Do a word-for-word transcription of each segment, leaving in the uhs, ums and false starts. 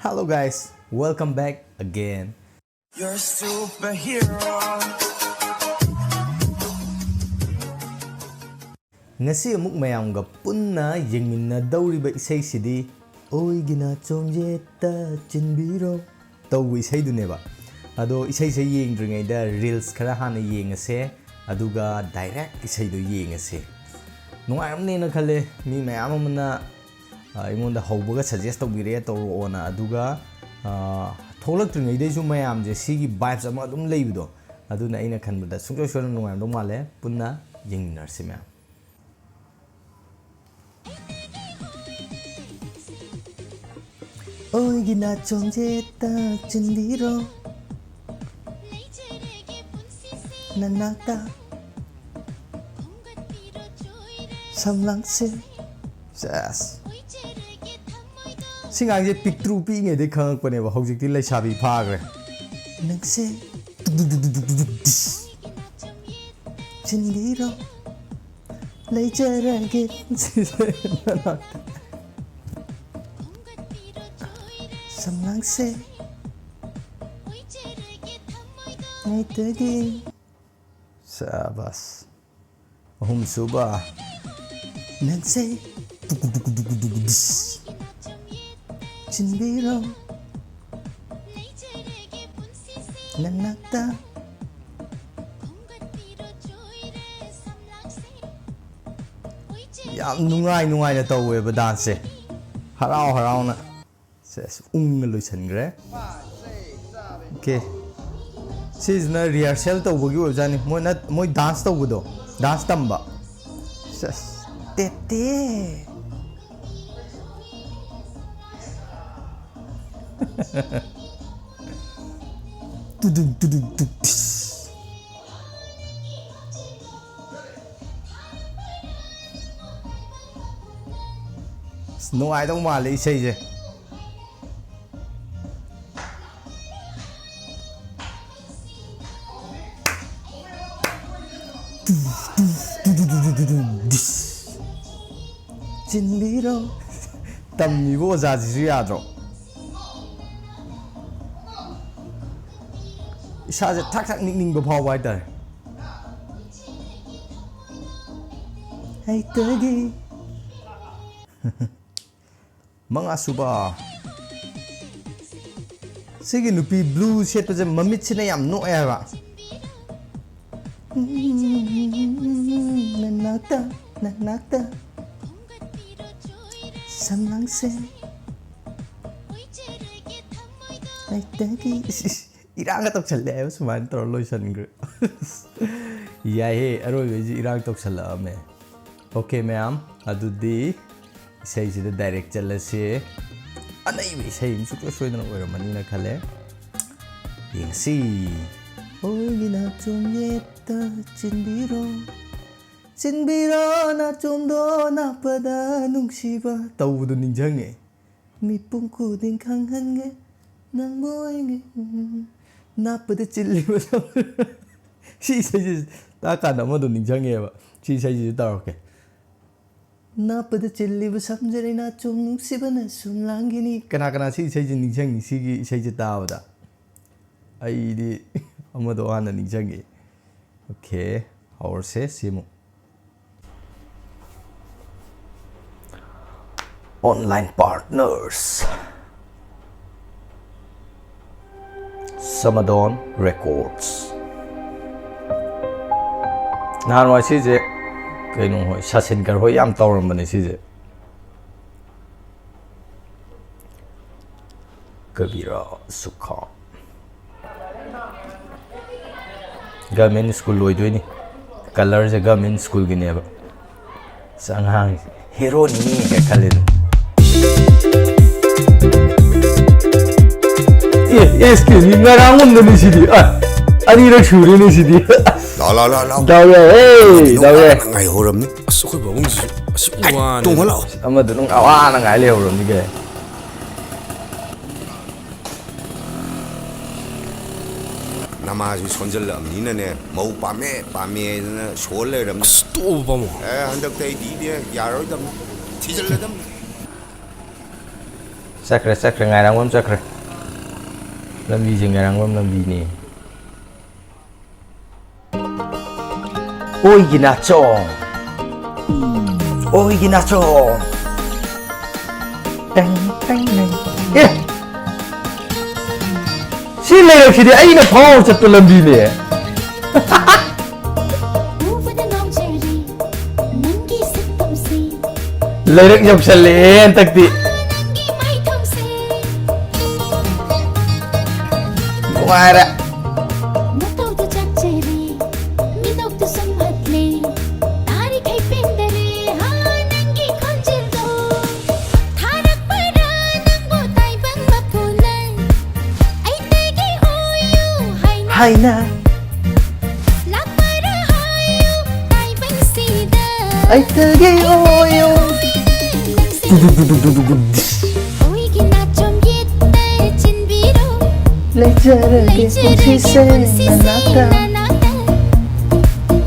Hello guys, welcome back again. You're a superhero. ꯉꯁꯤ ꯑꯃꯨꯛ ꯃꯌꯥꯝꯒ ꯄꯨꯟꯅ ꯌꯦꯡꯃꯤꯟꯅꯗꯧꯔꯤꯕ ꯏꯁꯩꯁꯤꯗꯤ ꯑꯣꯏꯒꯤꯅ ꯆꯣꯝꯌꯦꯠꯇ ꯆꯤꯟꯕꯤꯔꯣ ꯇꯧꯕ ꯏꯁꯩꯗꯨꯅꯦꯕ꯫ ꯑꯗꯣ ꯏꯁꯩꯁꯦ ꯌꯦꯡꯗ꯭ꯔꯤꯉꯩꯗ reels ꯈꯔ ꯍꯥꯟꯅ ꯌꯦꯡꯉꯁꯦ, ꯑꯗꯨꯒ direct ꯏꯁꯩꯗꯣ ꯌꯦꯡꯉꯁꯦ꯫ ꯅꯨꯡꯉꯥꯏꯔꯝꯅꯦꯅ ꯈꯜꯂꯦ꯫ ꯃꯤ ꯃꯌꯥꯝ ꯑꯃꯅ ꯑ, ꯑꯩꯉꯣꯟꯗ ꯍꯧꯕꯒ suggest ꯇꯧꯕꯤꯔꯛꯑꯦ ꯇꯧꯔꯛꯑꯣꯅ꯫ ꯑꯗꯨꯒ ꯑ, ꯊꯣꯛꯂꯛꯇ꯭ꯔꯤꯉꯩꯗꯩꯁꯨ ꯃꯌꯥꯝꯁꯦ ꯁꯤꯒꯤ vibes ꯑꯃ ꯑꯗꯨꯝ ꯂꯩꯕꯗꯣ, ꯑꯗꯨꯅ ꯑꯩꯅ ꯈꯟꯕꯗ ꯁꯨꯡꯁꯣꯏ ꯁꯣꯏꯗꯅ ꯅꯨꯡꯉꯥꯏꯔꯝꯗꯧ ꯃꯥꯜꯂꯦ꯫ ꯄꯨꯟꯅ ꯌꯦꯡꯃꯤꯟꯅꯔꯁꯤ ꯃꯌꯥꯝ꯫ ꯑꯣꯏꯒꯤ ꯅꯥꯆꯣꯝꯁꯦ ꯇꯛꯁꯤꯟꯕꯤꯔꯣ ꯅꯅꯥꯛꯇ ꯁꯝꯂꯥꯡꯁꯦ꯫ ꯁꯦꯁ꯫ ꯁꯤ ꯉꯥꯡꯁꯦ ꯄꯤꯛꯇ꯭ꯔꯨ ꯄꯤꯛꯏꯉꯩꯗꯩ ꯈꯪꯉꯛꯄꯅꯦꯕ, ꯍꯧꯖꯤꯛꯇꯤ ꯂꯩꯁꯥꯕꯤ ꯐꯥꯈ꯭ꯔꯦ꯫ ꯅꯪꯁꯦ ꯆꯤꯟꯕꯤꯔꯣ ꯂꯩꯖꯔꯒꯦ ꯁꯝꯂꯥꯡꯁꯦ ꯉꯩꯇꯒꯤ꯫ ꯁꯥꯕꯥꯁ꯫ ꯑꯍꯨꯝꯁꯨꯕ꯫ ꯅꯪꯁꯦ ꯇꯨꯀꯨ ꯇꯨꯀꯨ ꯇꯨꯀꯨ ꯇꯨꯀꯨ ꯗꯤꯁ꯫ ꯆꯤꯟꯕꯤꯔꯣ ꯅꯅꯥꯛꯇ꯫ ꯌꯥꯝ ꯅꯨꯡꯉꯥꯏ ꯅꯨꯡꯉꯥꯏꯅ ꯇꯧꯋꯦꯕ danceꯁꯦ, ꯍꯔꯥꯎ ꯍꯔꯥꯎꯅ꯫ ꯁꯦꯁ, ꯎꯪꯉ ꯂꯣꯏꯁꯤꯟꯈ꯭ꯔꯦ꯫ Okay, ꯁꯤꯁꯤꯅ rehearsal ꯇꯧꯕꯒꯤ ꯑꯣꯏꯕꯖꯥꯠꯅꯤ, ꯃꯣꯏꯅ, ꯃꯣꯏ dance ꯇꯧꯕꯗꯣ, dance ꯇꯝꯕ꯫ ꯁꯦꯁ, ꯇꯦꯠꯇꯦ꯫ ꯇꯨꯗꯨꯡ ꯇꯨꯗꯨꯡ ꯇꯨ ꯇꯤꯁ꯫ ꯑꯁ, ꯅꯨꯡꯉꯥꯏꯗꯧ ꯃꯥꯜꯂꯦ ꯏꯁꯩꯁꯦ꯫ ꯆꯤꯟꯕꯤꯔꯣ꯫ ꯇꯝꯃꯤꯕ ꯑꯣꯖꯥꯁꯤꯁꯨ ꯌꯥꯗ꯭ꯔꯣ? ꯏꯁꯥꯁꯦ ꯊꯛ ꯊꯛ ꯅꯤꯛꯅꯤꯡꯕ ꯐꯥꯎꯕ ꯍꯥꯏꯇꯥꯔꯦ꯫ ꯍꯩꯇꯒꯤ꯫ ꯃꯉꯥ ꯁꯨꯕ꯫ ꯁꯤꯒꯤ ꯅꯨꯄꯤ blue ꯁꯦꯠꯄꯁꯦ ꯃꯃꯤꯠꯁꯤꯅ ꯌꯥꯝ ꯅꯣꯛꯑꯦ ꯍꯥꯏꯕ꯫ ꯅꯅꯥꯛꯇ, ꯅꯅꯥꯛꯇ꯫ ꯁꯝꯂꯥꯡꯁꯦ꯫ ꯍꯩꯇꯒꯤ꯫ ꯏꯁ, ꯏꯁ, ꯏꯔꯥꯡꯒ ꯇꯧꯁꯜꯂꯦ ꯍꯥꯏꯕ, ꯁꯨꯃꯥꯏꯅ ꯇꯧꯔ ꯂꯣꯏꯁꯟꯈ꯭ꯔꯦ꯫ ꯌꯥꯏꯍꯦ, ꯑꯔꯣꯏꯕꯩꯁꯤ ꯏꯔꯥꯡ ꯇꯧꯁꯜꯂꯛꯑꯝꯃꯦ꯫ OK ꯃꯌꯥꯝ, ꯑꯗꯨꯗꯤ ꯏꯁꯩꯁꯤꯗ direct ꯆꯠꯂꯁꯤ꯫ ꯑꯅꯩꯕ ꯏꯁꯩ ꯑꯃ ꯁꯨꯡꯁꯣꯏ ꯁꯣꯏꯗꯅ ꯑꯣꯏꯔꯝꯃꯅꯤꯅ ꯈꯜꯂꯦ꯫ ꯌꯦꯡꯁꯤ꯫ ꯑꯣꯏꯒꯤꯅ ꯆꯨꯝꯌꯦꯠꯇ ꯆꯤꯟꯕꯤꯔꯣ, ꯆꯤꯟꯕꯤꯔꯣ ꯅꯥꯆꯣꯝꯗꯣ ꯅꯥꯞꯄꯗ ꯅꯨꯡꯁꯤꯕ ꯇꯧꯕꯗꯣ ꯅꯤꯡꯁꯤꯡꯉꯦ꯫ ꯃꯤꯄꯨꯝ ꯈꯨꯗꯤꯡ ꯈꯪꯍꯟꯒꯦ ꯅꯪꯕꯨ ꯑꯩꯒꯤ, ꯎꯝ, ꯅꯥꯞꯄꯗ ꯆꯤꯜꯂꯤꯕ ꯁꯝ-, ꯁꯤ ꯏꯁꯩꯁꯤ ꯇꯥꯀꯥꯟꯗ ꯑꯃꯗꯣ ꯅꯤꯡꯁꯤꯡꯉꯦꯕ꯫ ꯁꯤ ꯏꯁꯩꯁꯤꯁꯨ ꯇꯧꯔꯛꯀꯦ꯫ ꯅꯥꯞꯄꯗ ꯆꯤꯜꯂꯤꯕ ꯁꯝꯖꯔꯤ ꯅꯥꯆꯣꯝ ꯅꯨꯡꯁꯤꯕꯅ ꯁꯨꯝ ꯂꯥꯡꯈꯤꯅꯤ꯫ ꯀꯅꯥ ꯀꯅꯥ ꯁꯤ ꯏꯁꯩꯁꯦ ꯅꯤꯡꯁꯤꯡꯉꯤ? ꯁꯤꯒꯤ ꯏꯁꯩꯁꯦ ꯇꯥꯕꯗ ꯑꯩꯗꯤ ꯑꯃꯗꯣ ꯍꯥꯟꯅ ꯅꯤꯡꯁꯤꯡꯉꯤ꯫ OK, ꯍꯧꯔꯁꯦ ꯁꯤꯃꯨꯛ꯫ Online partners. Samadon Records. ꯅꯍꯥꯟꯋꯥꯏ ꯁꯤꯁꯦ ꯀꯩꯅꯣ ꯍꯣꯏ, ꯁꯥꯁꯤꯟꯀꯔ ꯍꯣꯏ ꯌꯥꯝ ꯇꯧꯔꯝꯕꯅꯦ ꯁꯤꯁꯦ꯫ ꯀꯕꯤꯔꯥ ꯁꯨꯈꯥ꯫ Government school ꯑꯣꯏꯗꯣꯏꯅꯤ꯫ Colourꯁꯦ government schoolꯒꯤꯅꯦꯕ꯫ ꯑꯁ, ꯑꯉꯥꯡꯁꯦ heroꯅꯤꯒ ꯈꯜꯂꯦ ꯑꯗꯨꯝ꯫ ꯑꯦ, ꯑꯦꯁ ꯀꯦ ꯃꯤ ꯉꯔꯥꯡꯒꯨꯝꯗꯅꯤ ꯁꯤꯗꯤ꯫ ꯑ, ꯑꯅꯤꯔꯛ ꯁꯨꯔꯦꯅꯦ ꯁꯤꯗꯤ꯫ ꯂꯥꯎ, ꯂꯥꯎ, ꯂꯥꯎ, ꯂꯥꯎ꯫ ꯗꯥꯎ ꯌꯥꯏ, ꯍꯦ, ꯗꯥꯎ ꯌꯥꯏ꯫ ꯉꯥꯏꯍꯧꯔꯝꯅꯤ꯫ ꯑꯁ, ꯑꯩꯈꯣꯏ ꯄꯥꯕꯨꯡꯁꯤꯁꯨ ꯑꯁꯨꯛ ꯋꯥꯅ꯫ ꯇꯣꯡꯍꯜꯂꯛꯑꯣ꯫ ꯑꯃꯗꯨ ꯑꯗꯨꯝ ꯑꯋꯥꯅ ꯉꯥꯏ ꯂꯩꯍꯧꯔꯝꯅꯤ ꯀꯩ꯫ ꯅꯃꯥꯁꯨ ꯁꯣꯟꯖꯜꯂꯛꯑꯕꯅꯤꯅꯅꯦ, ꯃꯧ ꯄꯥꯝꯃꯦ, ꯄꯥꯝꯃꯦ ꯍꯥꯏꯗꯅ ꯁꯣꯜ ꯂꯩꯔꯕꯅꯤ꯫ ꯑꯁ, ꯇꯣꯛꯑꯣꯕ, ꯄꯥꯕꯨꯡ꯫ ꯑꯦ, ꯍꯟꯗꯛꯇꯤ ꯑꯩꯗꯤ ꯏꯕꯦ ꯌꯥꯔꯔꯣꯏꯗꯕꯅꯤ꯫ ꯊꯤꯖꯤꯜꯂꯗꯕꯅꯤ꯫ ꯆꯠꯈ꯭ꯔꯦ, ꯆꯠꯈ꯭ꯔꯦ, ꯉꯥꯏꯔꯥꯡꯕꯝ ꯆꯠꯈ꯭ꯔꯦ꯫ ꯂꯝꯕꯤꯁꯦ ꯉꯥꯏꯔꯥꯡꯕꯝ ꯂꯝꯕꯤꯅꯦ꯫ ꯑꯣꯏꯒꯤ ꯅꯥꯆꯣꯝ꯫ ꯑꯣꯏꯒꯤ ꯅꯥꯆꯣꯝ꯫ ꯇꯦꯡ, ꯇꯦꯡ, ꯇꯦꯡ꯫ ꯑꯦ! ꯁꯤ ꯂꯩꯔꯛꯁꯤꯗꯤ ꯑꯩꯅ ꯐꯥꯎꯔ ꯆꯠꯄ ꯂꯝꯕꯤꯅꯦ꯫ ꯎꯕꯗ ꯉꯥꯎꯖꯔꯦ ꯅꯪꯒꯤ ꯁꯛꯇꯝꯁꯤ꯫ ꯂꯩꯔꯛ ꯌꯧꯁꯜꯂꯛꯑꯦ ꯍꯟꯗꯛꯇꯤ꯫ ꯅꯪꯒꯤ ꯃꯥꯏꯊꯣꯡꯁꯦ꯫ ꯅꯨꯡꯉꯥꯏꯔꯦ꯫ ꯃꯇꯧꯗꯨ ꯆꯥꯛꯆꯔꯦ, ꯃꯤꯅꯣꯛꯇꯨ ꯁꯨꯝꯍꯠꯂꯦ, ꯇꯥꯔꯤꯈꯩ ꯄꯦꯟꯗꯔꯦ, ꯍꯥ, ꯅꯪꯒꯤ ꯈꯣꯟꯖꯦꯜꯗꯣ꯫ ꯊꯥꯔꯛꯄꯔꯥ ꯅꯪꯕꯨ ꯇꯥꯏꯕꯪ ꯃꯄꯨꯅ? ꯑꯩꯇꯒꯤ ꯑꯣꯏꯌꯨ ꯍꯥꯏꯅ꯫ ꯍꯥꯏꯅ꯫ ꯂꯥꯛꯄꯔꯥ ꯍꯥꯏꯌꯨ ꯇꯥꯏꯕꯪꯁꯤꯗ꯫ ꯑꯩꯇꯒꯤ ꯑꯣꯏꯌꯨ꯫ ꯅꯪꯁꯦ ꯑꯣꯏꯒꯤ ꯅꯥꯆꯣꯝ ꯌꯦꯠꯇ ꯆꯤꯟꯕꯤꯔꯣ꯫ ꯂꯩꯖꯔꯒꯦ ꯂꯩꯖꯔꯒꯦ ꯄꯨꯟꯁꯤꯁꯦ ꯄꯨꯟꯁꯤꯁꯦ ꯅꯅꯥꯛꯇ꯫ ꯅꯅꯥꯛꯇ꯫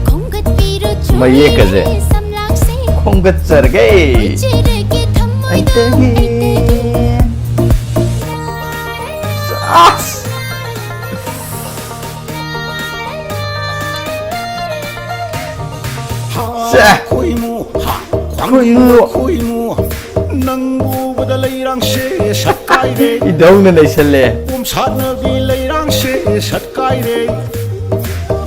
ꯈꯣꯝꯒꯠꯄꯤꯔꯣ ꯃꯌꯦꯛꯀꯁꯦ꯫ ꯆꯨꯝꯂꯦ ꯁꯝꯂꯥꯡꯁꯦ꯫ ꯈꯣꯝꯒꯠꯆꯔꯒꯦ꯫ ꯑꯣꯏꯖꯔꯒꯦ ꯊꯃꯣꯏꯗꯣ ꯑꯩꯇꯒꯤ꯫ ꯑꯩꯇꯒꯤ꯫ ꯑꯁ! ꯁꯦ! ꯈꯣꯏꯃꯨ, ꯍꯥ, ꯈꯣꯏꯃꯨ꯫ ꯈꯣꯏꯃꯨ꯫ ꯅꯪ ꯎꯕꯗ ꯂꯩꯔꯥꯡꯁꯦ ꯁꯠꯀꯥꯏꯔꯦ꯫ ꯏꯙꯧꯅ ꯅꯩꯁꯜꯂꯦ꯫ ꯄꯣꯝꯁꯥꯠꯅꯕꯤ ꯂꯩꯔꯥꯡꯁꯦ ꯁꯠꯀꯥꯏꯔꯦ꯫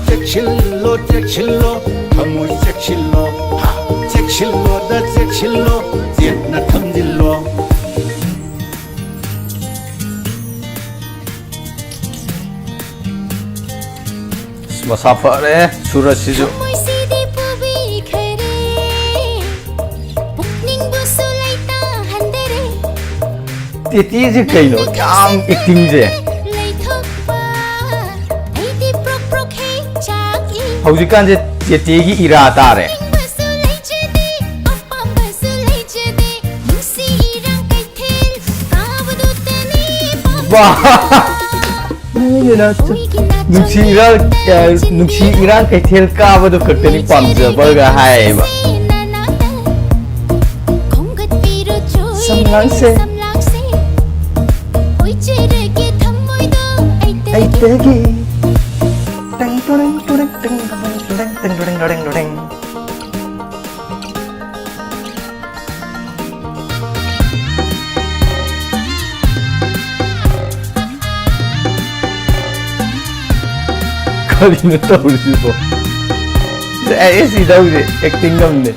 ꯆꯦꯛꯁꯤꯜꯂꯣ, ꯆꯦꯛꯁꯤꯜꯂꯣ, ꯊꯃꯣꯏ ꯆꯦꯛꯁꯤꯜꯂꯣ, ꯍꯥ, ꯆꯦꯛꯁꯤꯜꯂꯣꯗ ꯆꯦꯛꯁꯤꯜꯂꯣ, ꯆꯦꯠꯅ ꯊꯝꯖꯤꯜꯂꯣ꯫ ꯑꯁ, ꯃꯁꯥ ꯐꯔꯦ ꯁꯨꯔꯖꯁꯤꯁꯨ꯫ ꯊꯃꯣꯏꯁꯤꯗꯤ ꯄꯨꯕꯤꯈ꯭ꯔꯦ, ꯄꯨꯛꯅꯤꯡꯕꯨꯁꯨ ꯂꯩꯇꯥꯍꯟꯗꯔꯦ꯫ ꯇꯦꯇꯦꯁꯦ ꯀꯩꯅꯣ ꯌꯥꯝ actingꯁꯦ꯫ ꯂꯩꯊꯣꯛꯄ, ꯑꯩꯗꯤ ꯄ꯭ꯔꯣꯛ ꯄ꯭ꯔꯣꯛ ꯍꯦꯛ ꯆꯥꯛꯏ꯫ ꯍꯧꯖꯤꯛꯀꯥꯟꯁꯦ ꯇꯦꯇꯦꯒꯤ ꯏꯔꯥ ꯇꯥꯔꯦ꯫ ꯅꯤꯡꯕꯁꯨ ꯂꯩꯖꯗꯦ, ꯑꯄꯥꯝꯕꯁꯨ ꯂꯩꯖꯗꯦ, ꯅꯨꯡꯁꯤ ꯏꯔꯥꯡ ꯀꯩꯊꯦꯜ ꯀꯥꯕꯗꯨꯇꯅꯤ ꯄꯥꯝꯖꯕ꯫ ꯋꯥ! ꯅꯨꯡꯁꯤ ꯏꯔꯥꯡ, ꯑ, ꯅꯨꯡꯁꯤ ꯏꯔꯥꯡ ꯀꯩꯊꯦꯜ ꯀꯥꯕꯗꯨ ꯈꯛꯇꯅꯤ ꯄꯥꯝꯖꯕꯒ ꯍꯥꯏꯌꯦꯕ꯫ ꯁꯝꯂꯥꯡꯁꯦ꯫ ꯑꯩꯇꯒꯤ꯫ ꯇꯦꯡ ꯇꯨꯔꯤꯡ ꯇꯨꯔꯤꯡ ꯇꯤꯡ ꯇꯨꯔꯤꯡ ꯇꯨꯔꯤꯡ ꯇꯤꯡ ꯇꯨꯔꯤꯡ ꯇꯨꯔꯤꯡ꯫ ꯀꯔꯤꯅꯣ ꯇꯧꯔꯤꯁꯤꯕꯣ? ꯑꯦ, ꯁꯤ ꯇꯧꯁꯦ, ꯑꯦꯛꯇꯤꯡ ꯑꯃꯅꯦ꯫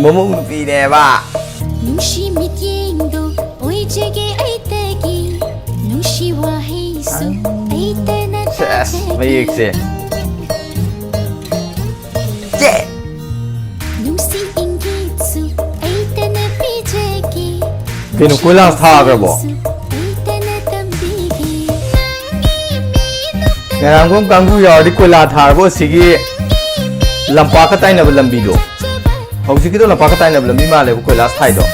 ꯃꯃꯧ ꯅꯨꯄꯤꯅꯦꯕ꯫ ꯅꯨꯡꯁꯤ ꯃꯤꯠꯌꯦꯡꯗꯣ ꯑꯣꯏꯖꯒꯦ ꯑꯩꯇꯒꯤ, ꯅꯨꯡꯁꯤ ꯋꯥꯍꯩꯁꯨ ꯑꯩꯇꯅ ꯁꯦꯁ, ꯇꯥꯖꯒꯦ꯫ ꯃꯌꯦꯛꯁꯦ꯫ ꯆꯦ! ꯅꯨꯡꯁꯤ ꯏꯪꯒꯤꯠꯁꯨ ꯑꯩꯇꯅ ꯄꯤꯖꯒꯦ꯫ ꯀꯩꯅꯣ, ꯀꯣꯏꯂꯥꯁ ꯊꯥꯈ꯭ꯔꯕꯣ? ꯑꯩꯇꯅ ꯇꯝꯕꯤꯒꯦ꯫ ꯅꯪꯒꯤ ꯃꯤꯅꯣꯛꯇ ꯉꯥꯏꯔꯥꯡꯕꯝ ꯀꯥꯡꯕꯨ ꯌꯥꯎꯔꯗꯤ ꯀꯣꯏꯂꯥ ꯊꯥꯔꯕꯣ ꯑꯁꯤꯒꯤ ꯂꯝꯄꯥꯛꯀ ꯇꯥꯏꯅꯕ ꯂꯝꯕꯤꯗꯣ? ꯍꯧꯖꯤꯛꯀꯤꯗꯣ ꯂꯝꯄꯥꯛꯀ ꯇꯥꯏꯅꯕ ꯂꯝꯕꯤ ꯃꯥꯜꯂꯦꯕ ꯀꯣꯏꯂꯥꯁ ꯊꯥꯏꯗꯣ꯫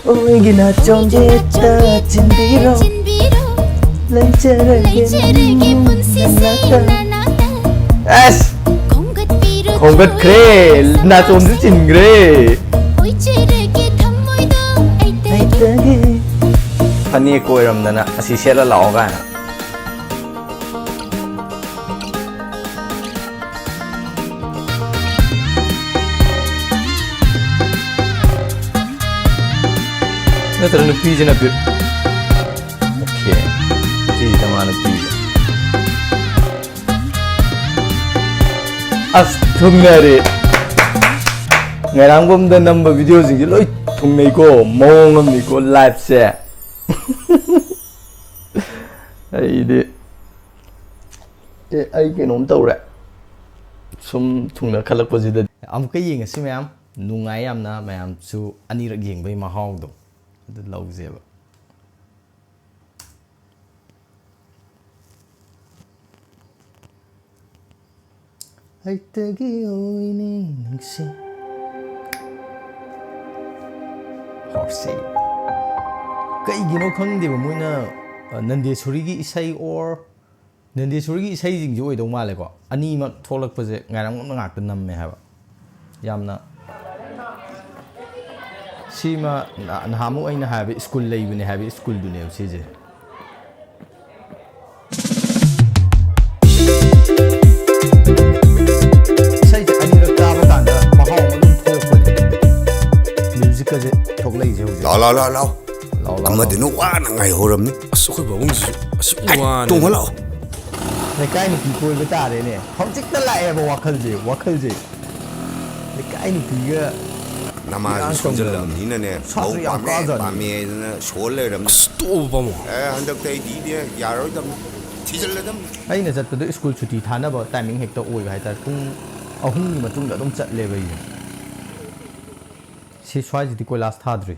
ꯑꯣꯏꯒꯤ ꯅꯥꯆꯣꯝ ꯌꯦꯠꯇ ꯆꯤꯟꯕꯤꯔꯣ꯫ ꯂꯩꯖꯔꯒꯦ ꯅꯪꯒꯤ ꯄꯨꯟꯁꯤꯁꯦ ꯅꯅꯥꯛꯇ꯫ ꯑꯁ! ꯈꯣꯝꯒꯠꯈ꯭ꯔꯦ꯫ ꯅꯥꯆꯣꯝꯁꯨ ꯆꯤꯟꯈ꯭ꯔꯦ꯫ ꯑꯩꯇꯒꯤ꯫ ꯐꯅꯦꯛꯀ ꯑꯣꯏꯔꯝꯗꯅ ꯑꯁꯤ ꯁꯦꯠꯂ ꯂꯥꯛꯑꯣ ꯀꯥꯏꯅ꯫ ꯅꯠꯇ꯭ꯔ ꯅꯨꯄꯤꯁꯤꯅ ꯕꯤ-, ꯑꯣꯀꯦ꯫ ꯅꯨꯄꯤꯁꯤꯅ ꯃꯥꯅ ꯄꯤꯕ꯫ ꯑꯁ, ꯊꯨꯡꯅꯔꯦ꯫ ꯉꯥꯏꯔꯥꯡꯕꯝꯗ ꯅꯝꯕ ꯚꯤꯗꯤꯑꯣꯁꯤꯡꯁꯦ ꯂꯣꯏ ꯊꯨꯡꯅꯩꯀꯣ, ꯃꯑꯣꯡ ꯑꯃꯅꯤꯀꯣ ꯂꯥꯏꯐꯁꯦ꯫ ꯑꯩꯗꯤ ꯑꯦ, ꯑꯩ ꯀꯩꯅꯣꯝ ꯇꯧꯔꯦ꯫ ꯁꯨꯝ ꯊꯨꯡꯅ ꯈꯜꯂꯛꯄꯁꯤꯗ꯫ ꯑꯃꯨꯛꯀ ꯌꯦꯡꯉꯁꯤ ꯃꯌꯥꯝ꯫ ꯅꯨꯡꯉꯥꯏ ꯌꯥꯝꯅ꯫ ꯃꯌꯥꯝꯁꯨ ꯑꯅꯤꯔꯛ ꯌꯦꯡꯕꯒꯤ ꯃꯍꯥꯎꯗꯣ ꯑꯗꯨ ꯂꯧꯖꯦꯕ꯫ ꯑꯩꯇꯒꯤ ꯑꯣꯏꯅꯤ ꯅꯪꯁꯦ꯫ ꯍꯧꯔꯁꯤ꯫ ꯀꯩꯒꯤꯅꯣ ꯈꯪꯗꯦꯕ ꯃꯣꯏꯅ, ꯑ, ꯅꯟꯗꯦꯁꯣꯔꯤꯒꯤ ꯏꯁꯩ or ꯅꯟꯗꯦꯁꯣꯔꯤꯒꯤ ꯏꯁꯩꯁꯤꯡꯁꯦ ꯑꯣꯏꯗꯧ ꯃꯥꯜꯂꯦꯀꯣ꯫ ꯑꯅꯤꯃꯛ ꯊꯣꯛꯂꯛꯄꯁꯦ ꯉꯥꯏꯔꯝ ꯉꯝꯅ ꯉꯥꯛꯇ ꯅꯝꯃꯦ ꯍꯥꯏꯕ꯫ ꯌꯥꯝꯅ ꯁꯤꯃ ꯅ-, ꯅꯍꯥꯟꯃꯨꯛ ꯑꯩꯅ ꯍꯥꯏꯕ ꯁ꯭ꯀꯨꯜ ꯂꯩꯕꯅꯦ ꯍꯥꯏꯕ ꯁ꯭ꯀꯨꯜꯗꯨꯅꯦꯕ ꯁꯤꯁꯦ꯫ ꯏꯁꯩꯁꯦ ꯑꯅꯤꯔꯛ ꯇꯥꯕ ꯀꯥꯟꯗ ꯂꯥꯎ, ꯂꯥꯎ, ꯂꯥꯎ, ꯂꯥꯎ꯫ ꯂꯥꯎ, ꯂꯥꯎ, ꯂꯥꯎ꯫ ꯑꯃꯗꯨꯅ ꯋꯥꯅ ꯉꯥꯏꯍꯧꯔꯝꯅꯤ꯫ ꯑꯁ, ꯑꯩꯈꯣꯏ ꯄꯥꯕꯨꯡꯁꯤꯁꯨ ꯑꯁꯨꯛ ꯋꯥꯅ꯫ ꯇꯣꯡꯉ ꯂꯥꯛꯑꯣ꯫ ꯂꯩꯀꯥꯏ ꯅꯨꯄꯤ ꯀꯣꯏꯕ ꯇꯥꯔꯦꯅꯦ꯫ ꯍꯧꯖꯤꯛꯇ ꯂꯥꯛꯑꯦꯕ ꯋꯥꯈꯜꯁꯦ, ꯋꯥꯈꯜꯁꯦ꯫ ꯂꯩꯀꯥꯏ ꯅꯨꯄꯤꯒ ꯅꯃꯥꯁꯨ ꯏꯔꯥꯡ ꯇꯧꯅꯕ꯫ ꯁꯣꯟꯖꯜꯂꯛꯑꯕꯅꯤꯅꯅꯦ꯫ ꯁꯥꯇ꯭ꯔ ꯂꯧ ꯌꯥꯝ ꯄꯥꯝꯃꯦ, ꯀꯥꯖꯥꯠꯅꯤ꯫ ꯄꯥꯝꯃꯦ ꯍꯥꯏꯗꯅ ꯁꯣꯜ ꯂꯩꯔꯝꯅꯤ꯫ ꯑꯁ, ꯇꯣꯛꯑꯣ ꯄꯥꯕꯨꯡ꯫ ꯑꯦ, ꯍꯟꯗꯛꯇꯩꯗꯤ ꯏꯕꯦ, ꯌꯥꯔꯣꯏꯗꯕꯅꯤ꯫ ꯊꯤꯖꯤꯜꯂꯗꯕꯅꯤ꯫ ꯑꯩꯅ ꯆꯠꯄꯗꯣ ꯁ꯭ꯀꯨꯜ ꯁꯨꯇꯤ ꯊꯥꯅꯕ ꯇꯥꯏꯃꯤꯡ ꯍꯦꯛꯇ ꯑꯣꯏꯕ ꯍꯥꯏꯇꯥꯔꯦ꯫ ꯄꯨꯡ ꯑꯍꯨꯝꯒꯤ ꯃꯇꯨꯡꯗ ꯑꯗꯨꯝ ꯆꯠꯂꯦꯕ ꯑꯩꯁꯦ꯫ ꯁꯤ ꯁ꯭ꯋꯥꯏꯁꯤꯗꯤ ꯀꯣꯏꯂꯥꯁ ꯊꯥꯗ꯭ꯔꯤ꯫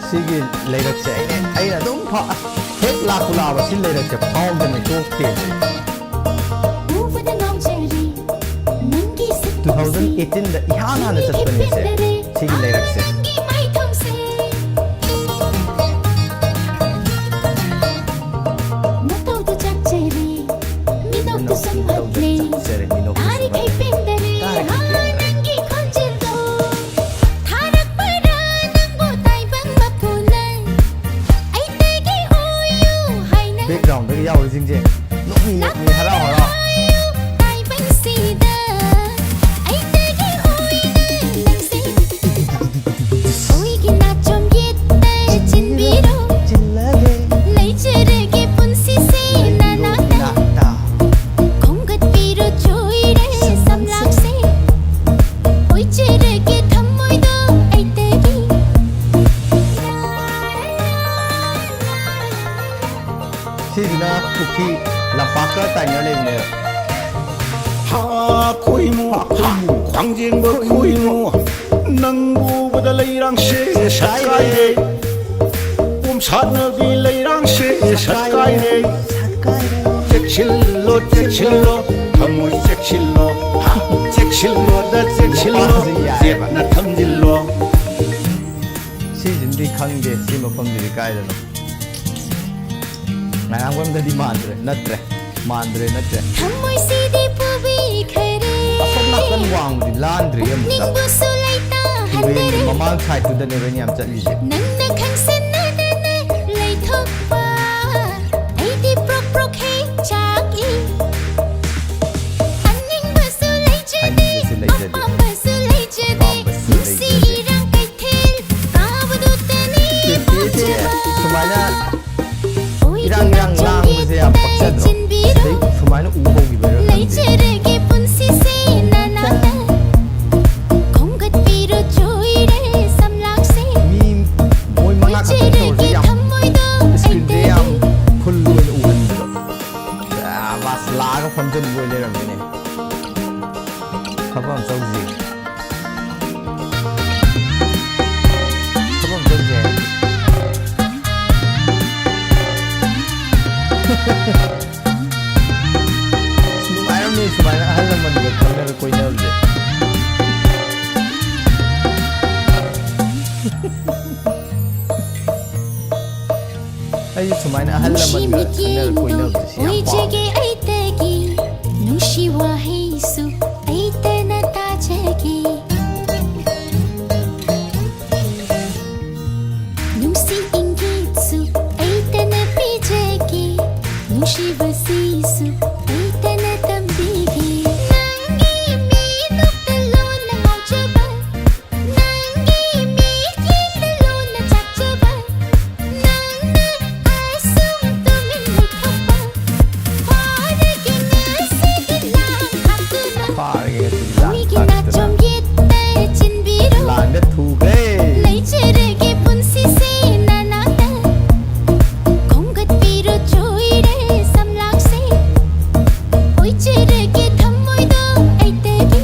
ꯁꯤꯒꯤ ꯂꯩꯔꯛꯁꯦ ꯑꯩꯅ, ꯑꯩꯅ ꯑꯗꯨꯝ ꯐꯥ-, ꯍꯦꯛ ꯂꯥꯛꯄꯨ ꯂꯥꯛꯑꯕ ꯁꯤ ꯂꯩꯔꯛꯁꯦ ꯐꯥꯎꯗꯅ ꯇꯣꯛꯇꯦ꯫ ꯎꯕꯗ ꯉꯥꯎꯖꯔꯦ ꯅꯪꯒꯤ ꯇꯨ ꯊꯥꯎꯖꯟ ꯁꯛꯇꯝꯁꯤ꯫ ꯑꯩꯠꯇꯤꯟꯗ ꯏꯍꯥꯟ ꯍꯥꯟꯅ ꯆꯠꯄꯅꯦꯁꯦ, ꯁꯤꯒꯤ ꯂꯩꯔꯛꯁꯦ꯫ ꯅꯪꯒꯤ ꯃꯥꯏꯊꯣꯡꯁꯦ ꯅꯇꯧꯗꯨ ꯆꯥꯛꯆꯔꯦ꯫ ꯃꯤꯅꯧꯇꯨ ꯁꯝꯍꯠꯂꯦ꯫ ꯆꯥꯛꯆꯔꯦ, ꯃꯤꯅꯧꯇꯨ ꯇꯥꯔꯤꯈꯩ ꯁꯝꯍꯠꯂꯦ꯫ ꯄꯦꯟꯗꯔꯦ꯫ ꯇꯥꯔꯤꯈꯩ ꯄꯦꯟꯗꯔꯦ꯫ ꯅꯪꯒꯤ ꯈꯣꯟꯖꯦꯜꯗꯣ ꯊꯥꯔꯛꯄꯔꯥ ꯅꯪꯕꯨ ꯇꯥꯏꯕꯪ ꯃꯄꯨꯅ꯫ ꯑꯩꯇꯒꯤ ꯑꯣꯏꯌꯨ ꯍꯥꯏꯅ ꯕꯦꯛꯒ꯭ꯔꯥꯎꯟꯗꯒ ꯌꯥꯎꯔꯤꯁꯤꯡꯁꯦ ꯅꯣꯛꯃꯤ ꯅꯣꯛꯃꯤ ꯍꯔꯥꯎ ꯍꯔꯥꯎ꯫ ꯇꯥꯏꯕꯪꯁꯤꯗ ꯑꯩꯇꯒꯤ ꯑꯣꯏꯅ ꯅꯪꯁꯦ ꯑꯣꯏꯒꯤ ꯅꯥꯆꯣꯝ ꯌꯦꯠꯇ ꯆꯤꯟꯕꯤꯔꯣ꯫ ꯂꯩꯖꯔꯒꯦ ꯄꯨꯟꯁꯤꯁꯦ ꯅꯅꯥꯛꯇ꯫ ꯈꯣꯝꯒꯠꯄꯤꯔꯣ ꯆꯣꯏꯔꯦ ꯁꯝꯂꯥꯛꯁꯦ꯫ ꯑꯣꯏꯖꯔꯒꯦ ꯊꯃꯣꯏꯗꯣ ꯑꯩꯇꯒꯤ꯫ ꯁꯤꯁꯤꯅ ꯄꯨꯈ꯭ꯔꯤ ꯂꯝꯄꯥꯛꯀ ꯇꯥꯏꯅꯔ ꯂꯩꯕꯅꯦꯕ꯫ ꯍꯥ ꯈꯣꯏꯃꯨ, ꯈ꯭ꯋꯥꯡꯖꯦꯡꯕ ꯈꯣꯏꯃꯨ, ꯅꯪꯕꯨ ꯎꯕꯗ ꯂꯩꯔꯥꯡꯁꯦ ꯁꯠꯀꯥꯏꯔꯦ꯫ ꯄꯣꯝꯁꯥꯠꯅꯕꯤ ꯂꯩꯔꯥꯡꯁꯦ ꯁꯠꯀꯥꯏꯔꯦ꯫ ꯆꯦꯛꯁꯤꯜꯂꯣ, ꯆꯦꯛꯁꯤꯜꯂꯣ, ꯊꯃꯣꯏ ꯆꯦꯛꯁꯤꯜꯂꯣ꯫ ꯍꯥ, ꯆꯦꯛꯁꯤꯜꯂꯣꯗ ꯆꯦꯛꯁꯤꯜꯂꯣ, ꯆꯦꯠꯅ ꯊꯝꯖꯤꯜꯂꯣ꯫ ꯁꯤꯁꯤꯃꯗꯤ ꯈꯪꯗꯦ, ꯁꯤ ꯃꯐꯝꯁꯤꯗꯤ ꯀꯥꯏꯗꯅꯣ? ꯉꯥꯏꯔꯥꯡꯕꯝꯗꯗꯤ ꯃꯥꯟꯗ꯭ꯔꯦ, ꯅꯠꯇ꯭ꯔꯦ, ꯃꯥꯟꯗ꯭ꯔꯦ, ꯅꯠꯇ꯭ꯔꯦ꯫ ꯊꯃꯣꯏꯁꯤꯗꯤ ꯄꯨꯕꯤꯈꯔꯦ꯫ ꯑꯁꯣꯝ ꯅꯥꯀꯟ ꯋꯥꯡꯃꯗꯤ ꯂꯥꯟꯗ꯭ꯔꯤ ꯑꯃꯨꯛꯇ꯫ ꯄꯨꯛꯅꯤꯡꯕꯨꯁꯨ ꯂꯩꯇꯥꯍꯟꯗꯔꯦ꯫ ꯃꯃꯥꯡ ꯁꯥꯏꯠꯇꯨꯗꯅꯦꯕ ꯑꯩꯅ ꯌꯥꯝ ꯆꯠꯂꯤꯁꯦ꯫ ꯅꯪꯅ ꯈꯪꯁꯟꯅꯗꯅ ꯂꯩꯊꯣꯛꯄ꯫ ꯑꯩꯗꯤ ꯄ꯭ꯔꯣꯛ ꯄ꯭ꯔꯣꯛ ꯍꯦꯛ ꯆꯥꯛꯏ꯫ ꯑꯩꯁꯨ ꯁꯨꯃꯥꯏꯅ ꯑꯍꯜ ꯂꯃꯟꯒ ꯈꯪꯅꯔ ꯀꯣꯏꯅꯕꯁꯦ ꯁꯤ ꯌꯥꯝ ꯄꯥꯝꯃꯦ꯫ ꯑꯣꯏꯖꯒꯦ ꯑꯩꯇꯒꯤ ꯅꯨꯡꯁꯤ ꯋꯥꯍꯩꯁꯨ ꯑꯩꯇꯅ ꯇꯥꯖꯒꯦ꯫ ꯅꯨꯡꯁꯤ ꯏꯪꯒꯤꯠꯁꯨ ꯑꯩꯇꯅ ꯄꯤꯖꯒꯦ꯫ ꯅꯨꯡꯁꯤꯕꯁꯤꯁꯨ ꯑꯩꯇꯅ ꯇꯝꯕꯤꯒꯦ꯫ ꯅꯪꯒꯤ ꯃꯤꯅꯣꯛꯇ ꯂꯣꯟꯅ ꯉꯥꯎꯖꯕ, ꯅꯪꯒꯤ ꯃꯤꯠꯌꯦꯡꯗ ꯂꯣꯟꯅ ꯆꯥꯛꯆꯕ, ꯅꯪꯅ ꯑꯁꯨꯝ ꯇꯨꯃꯤꯟ ꯂꯩꯊꯣꯛꯄ, ꯐꯥꯔꯒꯦ ꯉꯁꯤꯗꯤ ꯂꯥꯡ ꯊꯥꯛꯇꯨꯅ꯫ ꯐꯥꯔꯒꯦ ꯉꯁꯤꯗꯤ ꯂꯥꯡ ꯍꯨꯏꯒꯤ ꯊꯥꯛꯇꯨꯅ꯫ ꯅꯥꯆꯣꯝ ꯌꯦꯠꯇ ꯆꯤꯟꯕꯤꯔꯣ꯫ ꯂꯥꯡꯗ ꯊꯨꯈ꯭ꯔꯦ꯫ ꯂꯩꯖꯔꯒꯦ ꯄꯨꯟꯁꯤꯁꯦ ꯅꯅꯥꯛꯇ꯫ ꯈꯣꯝꯒꯠꯄꯤꯔꯣ ꯆꯣꯏꯔꯦ ꯁꯝꯂꯥꯡꯁꯦ꯫ ꯑꯣꯏꯖꯔꯒꯦ ꯊꯃꯣꯏꯗꯣ ꯑꯩꯇꯒꯤ꯫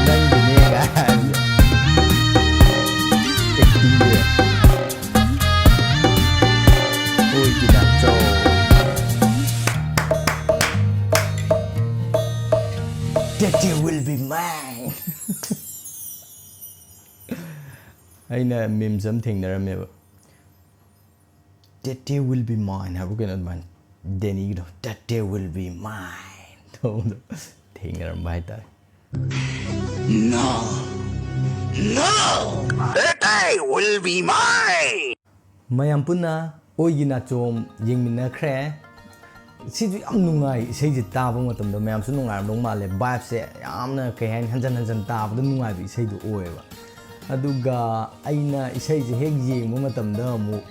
ꯅꯪꯒꯤꯅꯦ ꯀꯥꯏꯅ꯫ Acting D. ꯑꯣꯏꯒꯤ Nachom. That day will be mine. ꯑꯩꯅ memes ꯑꯃ ꯊꯦꯡꯅꯔꯝꯃꯦꯕ꯫ That day will be mine ꯍꯥꯏꯕ ꯀꯩꯅꯣ ꯑꯗꯨꯃꯥꯏꯅ꯫ ꯗꯦꯅꯤꯒꯤꯗꯣ, "That day will be mine" ꯇꯧꯕꯗꯣ ꯊꯦꯡꯅꯔꯝꯕ ꯍꯥꯏꯇꯥꯔꯦ꯫ No. No. That day will be mine. ꯃꯌꯥꯝ ꯄꯨꯟꯅ ꯑꯣꯏꯒꯤ ꯅꯥꯆꯣꯝ ꯌꯦꯡꯃꯤꯟꯅꯈ꯭ꯔꯦ꯫ ꯁꯤꯁꯨ ꯌꯥꯝ ꯅꯨꯡꯉꯥꯏ, ꯏꯁꯩꯁꯦ ꯇꯥꯕ ꯃꯇꯝꯗ ꯃꯌꯥꯝꯁꯨ ꯅꯨꯡꯉꯥꯏꯔꯝꯗꯧ ꯃꯥꯜꯂꯦ꯫ Vibe ꯁꯦ ꯌꯥꯝꯅ, ꯀꯩ ꯍꯥꯏꯅꯤ, ꯍꯟꯖꯟ ꯍꯟꯖꯟ ꯇꯥꯕꯗ ꯅꯨꯡꯉꯥꯏꯕ ꯏꯁꯩꯗꯣ ꯑꯣꯏꯌꯦꯕ꯫ ꯑꯗꯨꯒ ꯑꯩꯅ ꯏꯁꯩꯁꯦ ꯍꯦꯛ ꯌꯦꯡꯕ ꯃꯇꯝꯗ ꯑꯃꯨꯛ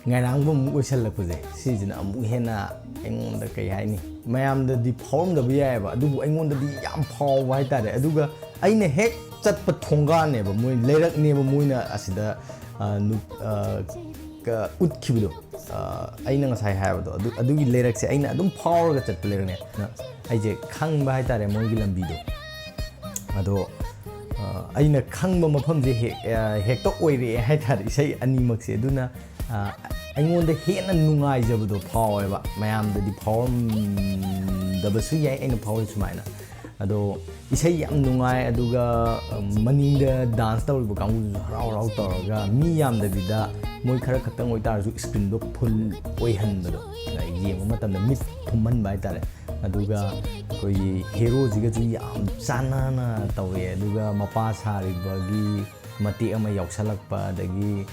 ꯉꯥꯏꯔꯥꯡꯕ ꯑꯃꯨꯛ ꯑꯣꯏꯁꯜꯂꯛꯄꯁꯦ, ꯁꯤꯁꯤꯅ ꯑꯃꯨꯛ ꯍꯦꯟꯅ ꯑꯩꯉꯣꯟꯗ, ꯀꯩ ꯍꯥꯏꯅꯤ, ꯃꯌꯥꯝꯗꯗꯤ ꯐꯥꯎꯔꯝꯗꯕ ꯌꯥꯏꯑꯕ, ꯑꯗꯨꯕꯨ ꯑꯩꯉꯣꯟꯗꯗꯤ ꯌꯥꯝ ꯐꯥꯎꯕ ꯍꯥꯏꯇꯥꯔꯦ꯫ ꯑꯗꯨꯒ ꯑꯩꯅ ꯍꯦꯛ ꯆꯠꯄ ꯊꯣꯡꯒꯥꯟꯅꯦꯕ, ꯃꯣꯏ ꯂꯩꯔꯛꯅꯦꯕ, ꯃꯣꯏꯅ ꯑꯁꯤꯗ, ꯑ, ꯅꯨ-, ꯑ, ꯀ-, ꯎꯠꯈꯤꯕꯗꯣ, ꯑ, ꯑꯩꯅ ꯉꯁꯥꯏ ꯍꯥꯏꯕꯗꯣ, ꯑꯗꯨ, ꯑꯗꯨꯒꯤ ꯂꯩꯔꯛꯁꯦ ꯑꯩꯅ ꯑꯗꯨꯝ ꯐꯥꯎꯔꯒ ꯆꯠꯄ ꯂꯩꯔꯛꯅꯦ꯫ ꯑꯗꯨꯅ ꯑꯩꯁꯦ ꯈꯪꯕ ꯍꯥꯏꯇꯥꯔꯦ ꯃꯣꯏꯒꯤ ꯂꯝꯕꯤꯗꯣ꯫ ꯑꯗꯣ, ꯑ, ꯑꯩꯅ ꯈꯪꯕ ꯃꯐꯝꯁꯦ ꯍꯦꯛ, ꯑ, ꯍꯦꯛꯇ ꯑꯣꯏꯔꯛꯑꯦ ꯍꯥꯏꯇꯥꯔꯦ, ꯏꯁꯩ ꯑꯅꯤꯃꯛꯁꯦ꯫ ꯑꯗꯨꯅ ꯑꯩꯉꯣꯟꯗ ꯍꯦꯟꯅ ꯅꯨꯡꯉꯥꯏꯖꯕꯗꯣ ꯐꯥꯎꯋꯦꯕ꯫ ꯃꯌꯥꯝꯗꯗꯤ ꯐꯥꯎꯔꯝꯗꯕꯁꯨ ꯌꯥꯏ, ꯑꯩꯅ ꯐꯥꯎꯔꯤ ꯁꯨꯃꯥꯏꯅ꯫ ꯑꯗꯣ ꯏꯁꯩ ꯌꯥꯝ ꯅꯨꯡꯉꯥꯏ, ꯑꯗꯨꯒ ꯃꯅꯤꯡꯗ ꯗꯥꯟꯁ ꯇꯧꯔꯤꯕ ꯀꯥꯡꯕꯨꯗꯨꯁꯨ ꯍꯔꯥꯎ ꯍꯔꯥꯎ ꯇꯧꯔꯒ, ꯃꯤ ꯌꯥꯝꯗꯕꯤꯗ ꯃꯣꯏ ꯈꯔ ꯈꯛꯇꯪ ꯑꯣꯏꯇꯥꯔꯁꯨ ꯏꯁꯀ꯭ꯔꯤꯟꯗꯣ ꯐꯨꯜ ꯑꯣꯏꯍꯟꯕꯗꯣ, ꯌꯦꯡꯕ ꯃꯇꯝꯗ ꯃꯤꯠ ꯊꯨꯝꯍꯟꯕ ꯍꯥꯏꯇꯥꯔꯦ꯫ ꯑꯗꯨꯒ ꯑꯩꯈꯣꯏꯒꯤ ꯍꯦꯔꯣꯁꯤꯒꯁꯨ ꯌꯥꯝ ꯆꯥꯟꯅꯅ ꯇꯧꯋꯦ꯫ ꯑꯗꯨꯒ ꯃꯄꯥ ꯁꯥꯔꯤꯕꯒꯤ ꯃꯇꯦꯛ ꯑꯃ ꯌꯥꯎꯁꯜꯂꯛꯄ, ꯑꯗꯒꯤ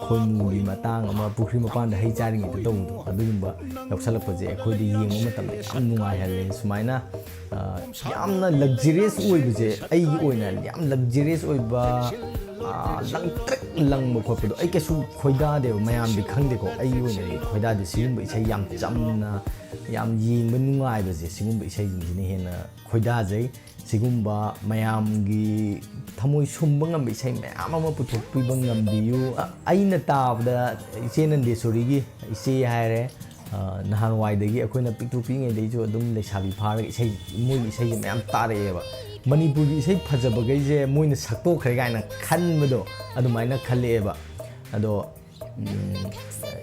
ꯈꯣꯏꯃꯨꯒꯤ ꯃꯇꯥꯡ ꯑꯃ, ꯄꯨꯈ꯭ꯔꯤ ꯃꯄꯥꯟꯗ ꯍꯩ ꯆꯥꯔꯤꯉꯩꯗ ꯇꯧꯕꯗꯣ, ꯑꯗꯨꯒꯨꯝꯕ ꯌꯥꯎꯁꯜꯂꯛꯄꯁꯦ ꯑꯩꯈꯣꯏꯗ ꯌꯦꯡꯕ ꯃꯇꯝꯗ ꯌꯥꯝ ꯅꯨꯡꯉꯥꯏꯍꯜꯂꯦ꯫ ꯁꯨꯃꯥꯏꯅ ꯌꯥꯝꯅ ꯂꯛꯖꯔꯤꯌꯁ ꯑꯣꯏꯕꯁꯦ, ꯑꯩꯒꯤ ꯑꯣꯏꯅ ꯌꯥꯝ ꯂꯛꯖꯔꯤꯌꯁ ꯑꯣꯏꯕ, ꯂꯪꯇ꯭ꯔꯤꯛ ꯂꯪꯕ ꯈꯣꯠꯄꯗꯣ ꯑꯩ ꯀꯩꯁꯨ ꯈꯣꯏꯗꯥꯗꯦꯕ꯫ ꯃꯌꯥꯝꯗꯤ ꯈꯪꯗꯦꯀꯣ, ꯑꯩꯒꯤ ꯑꯣꯏꯅꯗꯤ ꯈꯣꯏꯗꯥꯗꯦ꯫ ꯁꯤꯒꯨꯝꯕ ꯏꯁꯩ ꯌꯥꯝ ꯆꯝꯅ, ꯌꯥꯝ ꯌꯦꯡꯕ ꯅꯨꯡꯉꯥꯏꯕꯁꯦ, ꯁꯤꯒꯨꯝꯕ ꯏꯁꯩꯁꯤꯡꯁꯤꯅ ꯍꯦꯟꯅ ꯈꯣꯏꯗꯥꯖꯩ꯫ ꯁꯤꯒꯨꯝꯕ ꯃꯌꯥꯝꯒꯤ ꯊꯃꯣꯏ ꯁꯨꯝꯕ ꯉꯝꯕ ꯏꯁꯩ ꯃꯌꯥꯝ ꯑꯃ ꯄꯨꯊꯣꯛꯄꯤꯕ ꯉꯝꯕꯤꯌꯨ꯫ ꯑꯩꯅ ꯇꯥꯕꯗ ꯏꯆꯦ ꯅꯟꯗꯦꯁꯣꯔꯤꯒꯤ, ꯏꯆꯦ ꯍꯥꯏꯔꯦ, ꯅꯍꯥꯟꯋꯥꯏꯗꯒꯤ ꯑꯩꯈꯣꯏꯅ ꯄꯤꯛꯇ꯭ꯔꯨ ꯄꯤꯛꯏꯉꯩꯗꯒꯤꯁꯨ ꯑꯗꯨꯝ ꯂꯩꯁꯥꯕꯤ ꯐꯥꯔꯒ ꯏꯁꯩ, ꯃꯣꯏꯒꯤ ꯏꯁꯩꯁꯦ ꯃꯌꯥꯝ ꯇꯥꯔꯛꯑꯦꯕ꯫ ꯃꯅꯤꯄꯨꯔꯒꯤ ꯏꯁꯩ ꯐꯖꯕꯈꯩꯁꯦ ꯃꯣꯏꯅ ꯁꯛꯇꯣꯛꯈ꯭ꯔꯦ ꯀꯥꯏꯅ ꯈꯟꯕꯗꯣ, ꯑꯗꯨꯃꯥꯏꯅ ꯈꯜꯂꯛꯑꯦꯕ꯫ ꯑꯗꯣ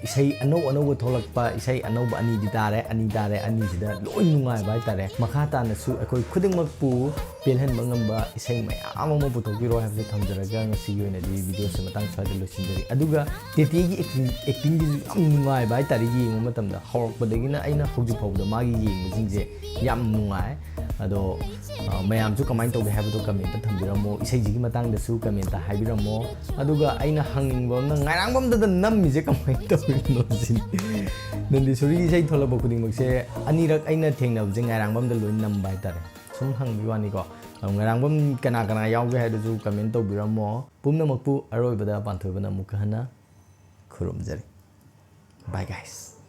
ꯏꯁꯩ ꯑꯅꯧ ꯑꯅꯧꯕ ꯊꯣꯛꯂꯛꯄ, ꯏꯁꯩ ꯑꯅꯧꯕ ꯑꯅꯤꯗꯤ ꯇꯥꯔꯦ, ꯑꯅꯤ ꯇꯥꯔꯦ, ꯑꯅꯤꯁꯤꯗ ꯂꯣꯏ ꯅꯨꯡꯉꯥꯏꯕ ꯍꯥꯏꯇꯥꯔꯦ꯫ ꯃꯈꯥ ꯇꯥꯅꯁꯨ ꯑꯩꯈꯣꯏ ꯈꯨꯗꯤꯡꯃꯛꯄꯨ ꯄꯦꯜꯍꯟꯕ ꯉꯝꯕ ꯏꯁꯩ ꯃꯌꯥꯝ ꯑꯃ ꯄꯨꯊꯣꯛꯄꯤꯔꯣ ꯍꯥꯏꯕꯁꯦ ꯊꯝꯖꯔꯒ, ꯉꯁꯤꯒꯤ ꯑꯣꯏꯅꯗꯤ ꯚꯤꯗꯤꯑꯣꯁꯦ ꯃꯇꯥꯡ ꯁ꯭ꯋꯥꯏꯗ ꯂꯣꯏꯁꯤꯟꯖꯔꯤ꯫ ꯑꯗꯨꯒ ꯇꯦꯇꯦꯒꯤ ꯑꯦꯛꯇꯤꯡ, ꯑꯦꯛꯇꯤꯡꯒꯤꯁꯨ ꯌꯥꯝ ꯅꯨꯡꯉꯥꯏꯕ ꯍꯥꯏꯇꯥꯔꯦ꯫ ꯌꯦꯡꯕ ꯃꯇꯝꯗ ꯍꯧꯔꯛꯄꯗꯒꯤꯅ ꯑꯩꯅ ꯍꯧꯖꯤꯛ ꯐꯥꯎꯕꯗ ꯃꯥꯒꯤ ꯌꯦꯡꯕꯁꯤꯡꯁꯦ ꯌꯥꯝ ꯅꯨꯡꯉꯥꯏ꯫ ꯑꯗꯣ ꯃꯌꯥꯝꯁꯨ ꯀꯃꯥꯏꯅ ꯇꯧꯒꯦ ꯍꯥꯏꯕꯗꯣ ꯀꯃꯦꯟꯇ ꯊꯝꯕꯤꯔꯝꯃꯣ꯫ ꯏꯁꯩꯁꯤꯒꯤ ꯃꯇꯥꯡꯗꯁꯨ ꯀꯃꯦꯟꯇ ꯍꯥꯏꯕꯤꯔꯝꯃꯣ꯫ ꯑꯗꯨꯒ ꯑꯩꯅ ꯍꯪꯅꯤꯡꯕ ꯑꯃꯅ, ꯉꯥꯏꯔꯥꯡꯕꯝꯗꯗ ꯅꯝꯃꯤꯁꯦ ꯀꯃꯥꯏꯅ ꯇꯧꯔꯤꯅꯣ ꯁꯤꯅꯤ꯫ ꯅꯟꯗꯤꯁꯣꯔꯤꯒꯤ ꯏꯁꯩ ꯊꯣꯛꯂꯛꯄ ꯈꯨꯗꯤꯡꯃꯛꯁꯦ ꯑꯅꯤꯔꯛ ꯑꯩꯅ ꯊꯦꯡꯅꯕꯁꯦ ꯉꯥꯏꯔꯥꯡꯕꯝꯗ ꯂꯣꯏ ꯅꯝꯕ ꯍꯥꯏꯇꯥꯔꯦ꯫ ꯁꯨꯝ ꯍꯪꯕꯒꯤ ꯋꯥꯅꯤꯀꯣ꯫ ꯑꯗꯣ ꯉꯥꯏꯔꯥꯡꯕꯝ ꯀꯅꯥ ꯀꯅꯥ ꯌꯥꯎꯒꯦ ꯍꯥꯏꯗꯨꯁꯨ ꯀꯃꯦꯟ ꯇꯧꯕꯤꯔꯝꯃꯣ꯫ ꯄꯨꯝꯅꯃꯛꯄꯨ ꯑꯔꯣꯏꯕꯗ ꯄꯥꯟꯊꯣꯏꯕꯅ ꯑꯃꯨꯛꯀ ꯍꯟꯅ ꯈꯨꯔꯨꯝꯖꯔꯤ꯫ Bye guys꯫